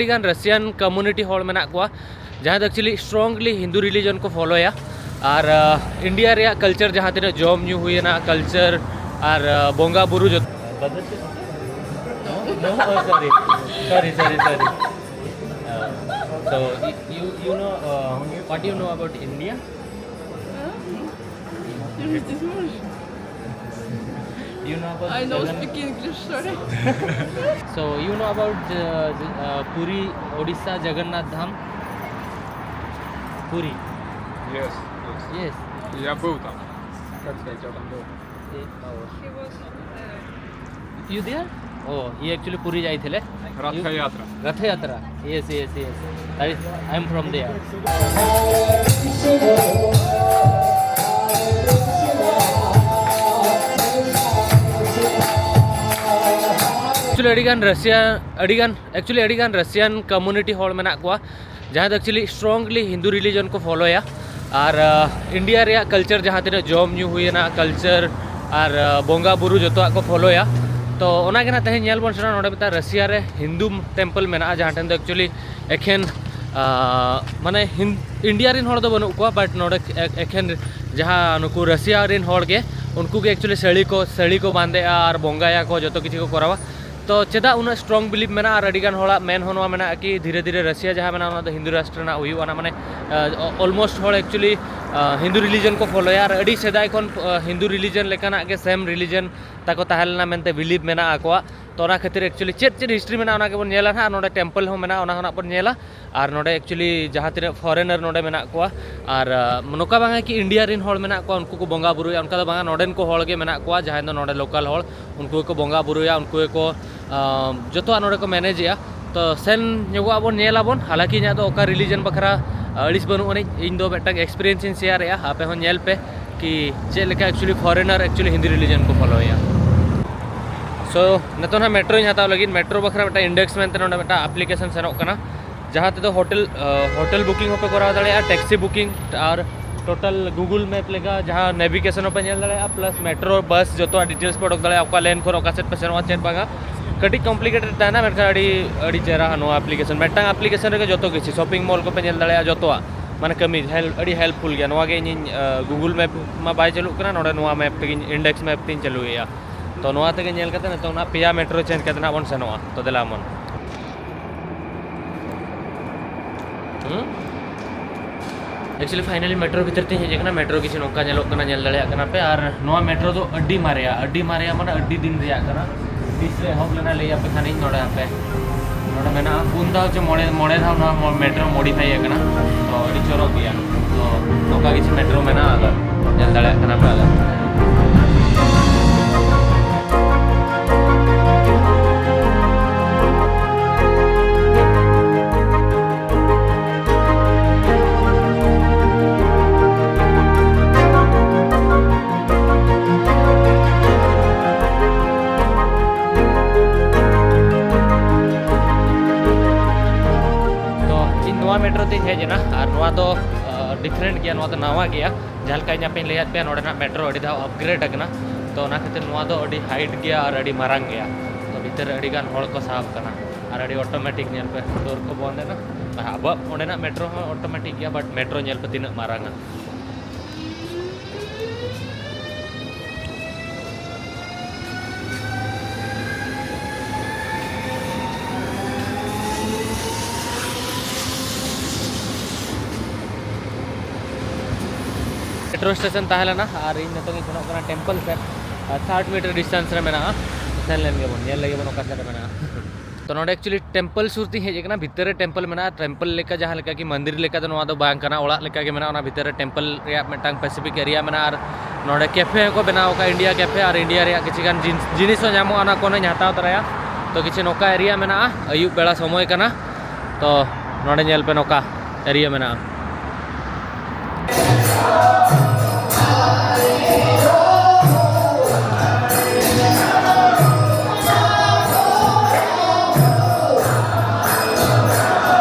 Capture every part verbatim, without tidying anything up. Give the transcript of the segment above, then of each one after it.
ᱟᱹᱰᱤᱜᱟᱱ ᱨᱟᱥᱤᱭᱟᱱ ᱠᱚᱢᱩᱱᱤᱴᱤ ᱦᱚᱲ ᱢᱮᱱᱟᱜ ᱠᱚᱣᱟ, ᱡᱟᱦᱟᱸᱭ ᱫᱚ ᱮᱠᱪᱩᱭᱮᱞᱤ ᱥᱴᱨᱚᱝᱞᱤ ᱦᱤᱱᱫᱩ ᱨᱤᱞᱤᱡᱚᱱ ᱠᱚ ᱯᱷᱚᱞᱳᱭᱟ᱾ ᱟᱨ ᱤᱱᱰᱤᱭᱟ ᱨᱮᱭᱟᱜ ᱠᱟᱞᱪᱟᱨ, ᱡᱟᱦᱟᱸ ᱛᱤᱱᱟᱹᱜ ᱡᱚᱢ ᱧᱩ ᱦᱩᱭᱮᱱᱟ, ᱠᱟᱞᱪᱟᱨ ᱟᱨ ᱵᱚᱸᱜᱟ ᱵᱩᱨᱩ ᱡᱚᱛᱚ. No, no, oh, sorry. Sorry, sorry, sorry. Uh, so, you, you know, uh, what do you know about India? You know about I know Jagan- speak English, sorry. So, you know about the, the, uh, Puri, Odisha, Jagannath Dham? Puri. Yes, yes. Yes. Я был там. Как сказать, я там был. He was there. You there? Oh, ये actually Puri जाइथिले। रथ यात्रा। रथ यात्रा। Yes, yes, yes. That is, I am from there. ᱮᱠᱪᱩᱭᱮᱞᱤ ᱟᱹᱰᱤᱜᱟᱱ Russia ᱟᱹᱰᱤᱜᱟᱱ ᱮᱠᱪᱩᱭᱮᱞᱤ ᱟᱹᱰᱤᱜᱟᱱ ᱨᱟᱥᱤᱭᱟᱱ community ᱦᱚᱲ ᱢᱮᱱᱟᱜ ᱠᱚᱣᱟ, ᱡᱟᱦᱟᱸᱭ ᱫᱚ ᱮᱠᱪᱩᱭᱮᱞᱤ ᱥᱴᱨᱚᱝᱞᱤ ᱦᱤᱱᱫᱩ ᱨᱤᱞᱤᱡᱚᱱ ᱠᱚ ᱯᱷᱚᱞᱳᱭᱟ᱾ ᱟᱨ ᱤᱱᱰᱤᱭᱟ ᱨᱮᱭᱟᱜ ᱠᱟᱞᱪᱟᱨ, ᱡᱟᱦᱟᱸ ᱛᱤᱱᱟᱹᱜ ᱡᱚᱢ ᱧᱩ ᱦᱩᱭᱮᱱᱟ, ᱠᱟᱞᱪᱟᱨ ᱟᱨ ᱵᱚᱸᱜᱟ ᱵᱩᱨᱩ ᱡᱚᱛᱚᱣᱟᱜ ᱠᱚ ᱯᱷᱚᱞᱳᱭᱟ᱾ ᱛᱚ ᱚᱱᱟᱜᱮ ᱱᱟᱜ ᱛᱮᱦᱮᱧ ᱧᱮᱞ ᱵᱚᱱ ᱥᱮᱱᱚᱜᱼᱟ᱾ ᱱᱚᱰᱮ ᱢᱤᱫᱴᱟᱝ ᱨᱟᱥᱤᱭᱟ ᱨᱮ ᱦᱤᱱᱫᱩ ᱴᱮᱢᱯᱚᱞ ᱢᱮᱱᱟᱜᱼᱟ, ᱡᱟᱦᱟᱸ ᱴᱷᱮᱱ ᱫᱚ ᱮᱠᱪᱩᱭᱮᱞᱤ ᱮᱠᱷᱮᱱ ᱢᱟᱱᱮ ᱤᱱᱰᱤᱭᱟ ᱨᱮᱱ ᱦᱚᱲ ᱫᱚ ᱵᱟᱹᱱᱩᱜ ᱠᱚᱣᱟ, ᱵᱟᱴ ᱱᱚᱰᱮ ᱮᱠᱷᱮᱱ ᱡᱟᱦᱟᱸ ᱱᱩᱠᱩ ᱨᱟᱥᱤᱭᱟ ᱨᱮᱱ ᱦᱚᱲ ᱜᱮ, ᱩᱱᱠᱩ ᱜᱮ ᱮᱠᱪᱩᱭᱮᱞᱤ ᱥᱟᱹᱲᱤ ᱠᱚ ᱥᱟᱹᱲᱤ ᱠᱚ ᱵᱟᱸᱫᱮᱜᱼᱟ ᱟᱨ ᱵᱚᱸᱜᱟᱭᱟᱠᱚ, ᱡᱚᱛᱚ ᱠᱤᱪᱷᱩ ᱠᱚ ᱠᱚᱨᱟᱣᱟ᱾ ᱛᱚ ᱪᱮᱫᱟᱜ ᱩᱱᱟᱹᱜ ᱥᱴᱨᱚᱝ ᱵᱤᱞᱤᱯ ᱢᱮᱱᱟᱜᱼᱟ? ᱟᱨ ᱟᱹᱰᱤᱜᱟᱱ ᱦᱚᱲᱟᱜ ᱢᱮᱱ ᱦᱚᱸ ᱱᱚᱣᱟ ᱢᱮᱱᱟᱜᱼᱟ ᱠᱤ ᱫᱷᱤᱨᱮ ᱫᱷᱤᱨᱮ ᱨᱟᱥᱤᱭᱟ ᱡᱟᱦᱟᱸ ᱢᱮᱱᱟᱜᱼᱟ, ᱚᱱᱟ ᱫᱚ ᱦᱤᱱᱫᱩ ᱨᱟᱥᱴᱨᱚ ᱨᱮᱱᱟᱜ ᱦᱩᱭᱩᱜᱼᱟ᱾ ᱚᱱᱟ ᱢᱟᱱᱮ ᱚᱞᱢᱳᱥᱴ ᱦᱚᱲ ᱮᱠᱪᱩᱭᱮᱞᱤ ᱦᱤᱱᱫᱩ ᱨᱤᱞᱤᱡᱚᱱ ᱠᱚ ᱯᱷᱚᱞᱳᱭᱟ, ᱟᱨ ᱟᱹᱰᱤ ᱥᱮᱫᱟᱭ ᱠᱷᱚᱱ ᱦᱤᱱᱫᱩ ᱨᱤᱞᱤᱡᱚᱱ ᱞᱮᱠᱟᱱᱟᱜ ᱜᱮ ᱥᱮᱢ ᱨᱤᱞᱤᱡᱚᱱ ᱛᱟᱠᱚ ᱛᱟᱦᱮᱸ ᱞᱮᱱᱟ ᱢᱮᱱᱛᱮ ᱵᱤᱞᱤᱯ ᱢᱮᱱᱟᱜ ᱟᱠᱚᱣᱟᱜ᱾ ᱛᱚ ᱚᱱᱟ ᱠᱷᱟᱹᱛᱤᱨ ᱮᱠᱪᱩᱭᱮᱞᱤ ᱪᱮᱫ ᱪᱮᱫ ᱦᱤᱥᱴᱨᱤ ᱢᱮᱱᱟᱜᱼᱟ, ᱚᱱᱟ ᱜᱮᱵᱚᱱ ᱧᱮᱞᱟ ᱱᱟᱦᱟᱜ᱾ ᱱᱚᱰᱮ ᱴᱮᱢᱯᱚᱞ ᱦᱚᱸ ᱢᱮᱱᱟᱜᱼᱟ, ᱚᱱᱟ ᱦᱚᱸ ᱱᱟᱜ ᱵᱚᱱ ᱧᱮᱞᱟ᱾ ᱟᱨ ᱱᱚᱰᱮ ᱮᱠᱪᱩᱭᱮᱞᱤ ᱡᱟᱦᱟᱸ ᱛᱤᱱᱟᱹᱜ ᱯᱷᱚᱨᱮᱱᱟᱨ ᱱᱚᱰᱮ ᱢᱮᱱᱟᱜ ᱠᱚᱣᱟ, ᱟᱨ ᱱᱚᱝᱠᱟ ᱵᱟᱝᱟ ᱠᱤ ᱤᱱᱰᱤᱭᱟ ᱨᱮᱱ ᱦᱚᱲ ᱢᱮᱱᱟᱜ ᱠᱚᱣᱟ ᱩᱱᱠᱩ ᱠᱚ ᱵᱚᱸᱜᱟ ᱵᱩᱨᱩᱭᱟ, ᱚᱱᱠᱟ ᱫᱚ ᱵᱟᱝᱟ᱾ ᱱᱚᱰᱮᱱ ᱠᱚ ᱦᱚᱲ ᱜᱮ ᱢᱮᱱᱟᱜ ᱠᱚᱣᱟ, ᱡᱟᱦᱟᱸᱭ ᱫᱚ ᱱᱚᱰᱮ ᱞᱳᱠᱟᱞ ᱦᱚᱲ, ᱩᱱᱠᱩ ᱜᱮᱠᱚ ᱵᱚᱸᱜᱟ ᱵᱩᱨᱩᱭᱟ, ᱩᱱᱠᱩ ᱜᱮᱠᱚ ᱡᱚᱛᱚᱣᱟᱜ ᱱᱚᱰᱮ ᱠᱚ ᱢᱮᱱᱮᱡᱮᱜᱼᱟ᱾ ᱛᱚ ᱥᱮᱱ ᱧᱚᱜᱚᱜ ᱟᱵᱚᱱ, ᱧᱮᱞ ᱟᱵᱚᱱ᱾ ᱦᱟᱞᱟᱠᱤ ᱤᱧᱟᱹᱜ ᱫᱚ ᱚᱠᱟ ᱨᱤᱞᱤᱡᱚᱱ ᱵᱟᱠᱷᱨᱟ ᱟᱹᱲᱤᱥ ᱵᱟᱹᱱᱩᱜ ᱟᱹᱱᱤᱡ, ᱤᱧ ᱫᱚ ᱢᱤᱫᱴᱟᱝ ᱮᱠᱥᱯᱤᱨᱤᱭᱮᱱᱥ ᱤᱧ ᱥᱮᱭᱟᱨᱮᱜᱼᱟ᱾ ᱟᱯᱮ ᱦᱚᱸ ᱧᱮᱞ ᱯᱮ ᱠᱤ ᱪᱮᱫ ᱞᱮᱠᱟ ᱮᱠᱪᱩᱭᱮᱞᱤ ᱯᱷᱚᱨᱮᱱᱟᱨ ᱮᱠᱪᱩᱭᱮᱞᱤ ᱦᱤᱱᱫᱩ ᱨᱤᱞᱤᱡᱚᱱ ᱠᱚ ᱯᱷᱚᱞᱳᱭᱟ᱾ ᱥᱳ ᱱᱤᱛᱚᱜ ᱱᱟᱦᱟᱜ ᱢᱮᱴᱨᱳᱧ ᱦᱟᱛᱟᱣ ᱞᱟᱹᱜᱤᱫ᱾ ᱢᱮᱴᱨᱳ ᱵᱟᱠᱷᱨᱟ ᱢᱤᱫᱴᱟᱝ ᱤᱱᱰᱮᱠᱥ ᱢᱮᱱᱛᱮ ᱱᱚᱰᱮ ᱢᱤᱫᱴᱟᱝ ᱟᱯᱞᱤᱠᱮᱥᱚᱱ ᱥᱮᱱᱚᱜ ᱠᱟᱱᱟ, ᱡᱟᱦᱟᱸ ᱛᱮᱫᱚ ᱦᱳᱴᱮᱞ ᱦᱳᱴᱮᱞ ᱵᱩᱠᱤᱝ ᱦᱚᱸᱯᱮ ᱠᱚᱨᱟᱣ ᱫᱟᱲᱮᱭᱟᱜᱼᱟ, ᱴᱮᱠᱥᱤ ᱵᱩᱠᱤᱝ ᱟᱨ ᱴᱳᱴᱟᱞ ᱜᱩᱜᱩᱞ ᱢᱮᱯ ᱞᱮᱠᱟ ᱡᱟᱦᱟᱸ ᱱᱮᱵᱷᱤᱜᱮᱥᱚᱱ ᱦᱚᱸᱯᱮ ᱧᱮᱞ ᱫᱟᱲᱮᱭᱟᱜᱼᱟ, ᱯᱞᱟᱥ ᱢᱮᱴᱨᱳ ᱵᱟᱥ ᱡᱚᱛᱚᱣᱟᱜ ᱰᱤᱴᱮᱞᱥ ᱯᱮ ᱚᱰᱚᱠ ᱫᱟᱲᱮᱭᱟᱜᱼᱟ, ᱚᱠᱟ ᱞᱮᱱ ᱠᱷᱚᱱ ᱚᱠᱟ ᱥᱮᱫ ᱯᱮ ᱥᱮᱱᱚᱜᱼᱟ, ᱪᱮᱫ ᱵᱟᱝᱟ᱾ ᱠᱟᱹᱴᱤᱡ ᱠᱚᱢᱯᱞᱤᱠᱮᱴᱮᱰ ᱛᱟᱦᱮᱱᱟ, ᱢᱮᱱᱠᱷᱟᱱ ᱟᱹᱰᱤ, ᱟᱹᱰᱤ ᱪᱮᱦᱨᱟ ᱱᱚᱣᱟ ᱟᱯᱞᱤᱠᱮᱥᱚᱱ᱾ ᱢᱤᱫᱴᱟᱝ ᱟᱯᱞᱤᱠᱮᱥᱚᱱ ᱨᱮᱜᱮ ᱡᱚᱛᱚ ᱠᱤᱪᱷᱩ, ᱥᱚᱯᱤᱝ ᱢᱚᱞ ᱠᱚᱯᱮ ᱧᱮᱞ ᱫᱟᱲᱮᱭᱟᱜᱼᱟ ᱡᱚᱛᱚᱣᱟᱜ, ᱢᱟᱱᱮ ᱠᱟᱹᱢᱤ ᱦᱮᱞᱯ, ᱟᱹᱰᱤ ᱦᱮᱞᱯᱯᱷᱩᱞ ᱜᱮᱭᱟ᱾ ᱱᱚᱣᱟ ᱜᱮ ᱤᱧᱤᱧ, ᱟᱸ, Google Map ᱢᱟ ᱵᱟᱭ ᱪᱟᱹᱞᱩᱜ ᱠᱟᱱᱟ, ᱱᱚᱰᱮ ᱱᱚᱣᱟ ᱢᱮᱯ ᱛᱮᱜᱮᱧ, ᱤᱱᱰᱮᱠᱥ ᱢᱮᱯ ᱛᱮᱧ ᱪᱟᱹᱞᱩᱭᱮᱫᱼᱟ᱾ ᱛᱚ ᱱᱚᱣᱟ ᱛᱮᱜᱮ ᱧᱮᱞ ᱠᱟᱛᱮ ᱱᱤᱛᱚᱝ ᱱᱟᱜ ᱯᱮᱭᱟ ᱢᱮᱴᱨᱳ ᱪᱮᱧᱡᱽ ᱠᱟᱛᱮ ᱱᱟᱜ ᱵᱚᱱ ᱥᱮᱱᱚᱜᱼᱟ᱾ ᱛᱚ ᱫᱮᱞᱟ ᱵᱚᱱ᱾ ᱦᱩᱸ? Actually finally ᱢᱮᱴᱨᱳ ᱵᱷᱤᱛᱤᱨ ᱛᱤᱧ ᱦᱮᱡ ᱟᱠᱟᱱᱟ᱾ ᱢᱮᱴᱨᱳ ᱠᱤᱪᱷᱩ ᱱᱚᱝᱠᱟ ᱧᱮᱞᱚᱜ ᱠᱟᱱᱟ, ᱧᱮᱞ ᱫᱟᱲᱮᱭᱟᱜ ᱠᱟᱱᱟ ᱯᱮ᱾ ᱟᱨ ᱱᱚᱣᱟ ᱢᱮᱴᱨᱳ ᱫᱚ ᱟᱹᱰᱤ ᱢᱟᱨᱮᱭᱟ, ᱟᱹᱰᱤ ᱢᱟᱨᱮᱭᱟ ᱢᱟᱱᱮ ᱟᱹᱰᱤ ᱫᱤᱱ ᱨᱮᱭᱟᱜ ᱠᱟᱱᱟ᱾ ᱛᱤᱥ ᱨᱮ ᱮᱦᱚᱵ ᱞᱮᱱᱟ ᱞᱟᱹᱭ ᱟᱯᱮ ᱠᱷᱟᱱᱤᱧ ᱱᱚᱰᱮ ᱦᱟᱯᱮ᱾ ᱱᱚᱰᱮ ᱢᱮᱱᱟᱜᱼᱟ ᱯᱩᱱ ᱫᱷᱟᱣ ᱪᱮ ᱢᱚᱬᱮ, ᱢᱚᱬᱮ ᱫᱷᱟᱣ ᱱᱚᱣᱟ ᱢᱚ-, ᱢᱮᱴᱨᱳ ᱢᱚᱰᱤᱯᱷᱟᱭ ᱟᱠᱟᱱᱟ᱾ ᱛᱚ ᱟᱹᱰᱤ ᱪᱚᱨᱚᱠ ᱜᱮᱭᱟ᱾ ᱛᱚ ᱱᱚᱝᱠᱟ ᱠᱤᱪᱷᱩ ᱢᱮᱴᱨᱳ ᱢᱮᱱᱟᱜᱼᱟ, ᱟᱫᱚ ᱧᱮᱞ ᱫᱟᱲᱮᱭᱟᱜ ᱠᱟᱱᱟ ᱯᱮ ᱟᱫᱚ᱾ ᱛᱚ ᱤᱧ ᱱᱚᱣᱟ ᱢᱮᱴᱨᱳ ᱛᱮᱧ ᱦᱮᱡ ᱮᱱᱟ, ᱟᱨ ᱱᱚᱣᱟ ᱫᱚ, ᱟᱸ, ᱰᱤᱯᱷᱟᱨᱮᱱᱴ ᱜᱮᱭᱟ, ᱱᱚᱣᱟ ᱫᱚ ᱱᱟᱣᱟ ᱜᱮᱭᱟ᱾ ᱡᱟᱦᱟᱸ ᱞᱮᱠᱟ ᱤᱧ ᱟᱯᱮᱧ ᱞᱟᱹᱭᱟᱫ ᱯᱮᱭᱟ, ᱱᱚᱰᱮᱱᱟᱜ ᱢᱮᱴᱨᱳ ᱟᱹᱰᱤ ᱫᱷᱟᱣ ᱟᱯᱜᱨᱮᱰ ᱟᱠᱟᱱᱟ᱾ ᱛᱚ ᱚᱱᱟ ᱠᱷᱟᱹᱛᱤᱨ ᱱᱚᱣᱟ ᱫᱚ ᱟᱹᱰᱤ ᱦᱟᱭᱤᱴ ᱜᱮᱭᱟ ᱟᱨ ᱟᱹᱰᱤ ᱢᱟᱨᱟᱝ ᱜᱮᱭᱟ᱾ ᱛᱚ ᱵᱷᱤᱛᱟᱹᱨ ᱨᱮ ᱟᱹᱰᱤ ᱜᱟᱱ ᱦᱚᱲ ᱠᱚ ᱥᱟᱦᱚᱵ ᱠᱟᱱᱟ, ᱟᱨ ᱟᱹᱰᱤ ᱚᱴᱳᱢᱮᱴᱤᱠ ᱧᱮᱞ ᱯᱮ ᱰᱳᱨ ᱠᱚ ᱵᱚᱱᱫ ᱮᱱᱟ᱾ ᱟᱨ ᱟᱵᱚᱣᱟᱜ ᱚᱸᱰᱮᱱᱟᱜ ᱢᱮᱴᱨᱳ ᱦᱚᱸ ᱚᱴᱳᱢᱮᱴᱤᱠ ᱜᱮᱭᱟ, ᱵᱟᱴ ᱢᱮᱴᱨᱳ ᱧᱮᱞ ᱯᱮ ᱛᱤᱱᱟᱹᱜ ᱢᱟᱨᱟᱝᱟ᱾ ᱢᱮᱴᱨᱳ ᱥᱴᱮᱥᱚᱱ ᱛᱟᱦᱮᱸ ᱞᱮᱱᱟ ᱟᱨ ᱤᱧ ᱱᱤᱛᱚᱜ ᱤᱧ ᱥᱮᱱᱚᱜ ᱠᱟᱱᱟ ᱴᱮᱢᱯᱚᱞ ᱥᱮᱫ᱾ ᱟᱨ ᱥᱟᱴ ᱢᱤᱴᱟᱨ ᱰᱤᱥᱴᱮᱱᱥ ᱨᱮ ᱢᱮᱱᱟᱜᱼᱟ᱾ ᱥᱮᱱ ᱞᱮᱱ ᱜᱮᱵᱚᱱ, ᱧᱮᱞ ᱞᱮᱜᱮ ᱵᱚᱱ ᱚᱠᱟ ᱥᱮᱫ ᱨᱮ ᱢᱮᱱᱟᱜᱼᱟ᱾ ᱛᱚ ᱱᱚᱰᱮ actually ᱴᱮᱢᱯᱚᱞ ᱥᱩᱨ ᱛᱤᱧ ᱦᱮᱡ ᱟᱠᱟᱱᱟ, ᱵᱷᱤᱛᱟᱹᱨ ᱨᱮ ᱴᱮᱢᱯᱚᱞ ᱢᱮᱱᱟᱜᱼᱟ᱾ ᱴᱮᱢᱯᱚᱞ ᱞᱮᱠᱟ ᱡᱟᱦᱟᱸ ᱞᱮᱠᱟ ᱠᱤ ᱢᱚᱱᱫᱤᱨ ᱞᱮᱠᱟ ᱫᱚ ᱱᱚᱣᱟ ᱫᱚ ᱵᱟᱝ ᱠᱟᱱᱟ, ᱚᱲᱟᱜ ᱞᱮᱠᱟ ᱜᱮ ᱢᱮᱱᱟᱜᱼᱟ᱾ ᱚᱱᱟ ᱵᱷᱤᱛᱟᱹᱨ ᱨᱮ ᱴᱮᱢᱯᱚᱞ ᱨᱮᱭᱟᱜ ᱢᱤᱫᱴᱟᱝ ᱯᱮᱥᱤᱯᱷᱤᱠ ᱮᱨᱤᱭᱟ ᱢᱮᱱᱟᱜᱼᱟ᱾ ᱟᱨ ᱱᱚᱰᱮ ᱠᱮᱯᱷᱮ ᱦᱚᱸᱠᱚ ᱵᱮᱱᱟᱣ ᱟᱠᱟᱫᱼᱟ, ᱤᱱᱰᱤᱭᱟ ᱠᱮᱯᱷᱮ, ᱟᱨ ᱤᱱᱰᱤᱭᱟ ᱨᱮᱭᱟᱜ ᱠᱤᱪᱷᱩ ᱜᱟᱱ ᱡᱤᱱ-, ᱡᱤᱱᱤᱥ ᱦᱚᱸ ᱧᱟᱢᱚᱜᱼᱟ, ᱚᱱᱟ ᱠᱚ ᱦᱚᱸᱧ ᱦᱟᱛᱟᱣ ᱛᱚᱨᱟᱭᱟ᱾ ᱛᱚ ᱠᱤᱪᱷᱩ ᱱᱚᱝᱠᱟ ᱮᱨᱤᱭᱟ ᱢᱮᱱᱟᱜᱼᱟ, ᱟᱹᱭᱩᱵ ᱵᱮᱲᱟ ᱥᱚᱢᱚᱭ ᱠᱟᱱᱟ᱾ ᱛᱚ ᱱᱚᱰᱮ ᱧᱮᱞ ᱯᱮ, ᱱᱚᱝᱠᱟ ᱮᱨᱤᱭᱟ ᱢᱮᱱᱟᱜᱼᱟ᱾